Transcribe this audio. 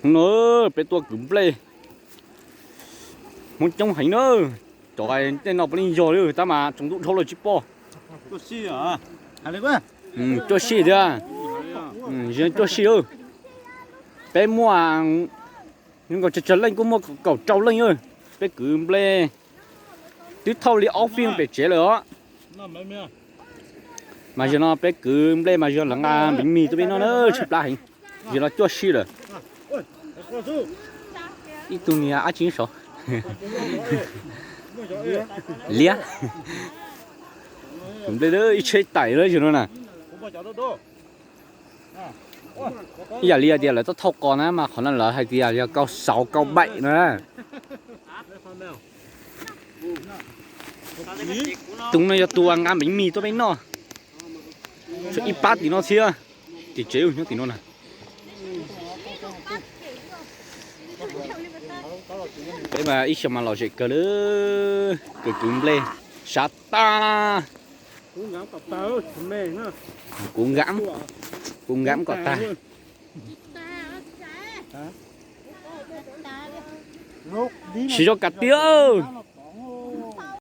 No peb tuaj kwv nplej, Hmoob coob heev na. Cov tej no puav leej yog li tab mas tsaus ntuj dhau lawm tsis pom. Cuaj sij thiab, cuaj sij. Peb muaj, nkaus tsawg tsawg leej kuj muaj kaum rau leej. Peb kwv nplej twb thauj li ob fij pem tsev lawm os. Mas zaum no peb kwv nplej mas zaum lawv nqa npeev mis tuaj peb noj na, tshaib plab heev. Zaum no cuaj sij lawm. Ib tug niag ab tsi saud liab. Kwv nplej ib tsheb tais lawm zaum no na. Ib yam li tias lawv tuaj thauj qos na mas qhov no lawv hais tias yog kau xauv kau baim na. Tus no yog tus nqa npeev mis tuaj peb noj. Tshuav ib pab tim no thiab, tim tsev nyob tim no na. Peb mas ib xyoos mas lom zem kawg li, kwv kwv nplej sab tag. Kuv nkam, kuv nkam kom tag. Siv zog kam tiag.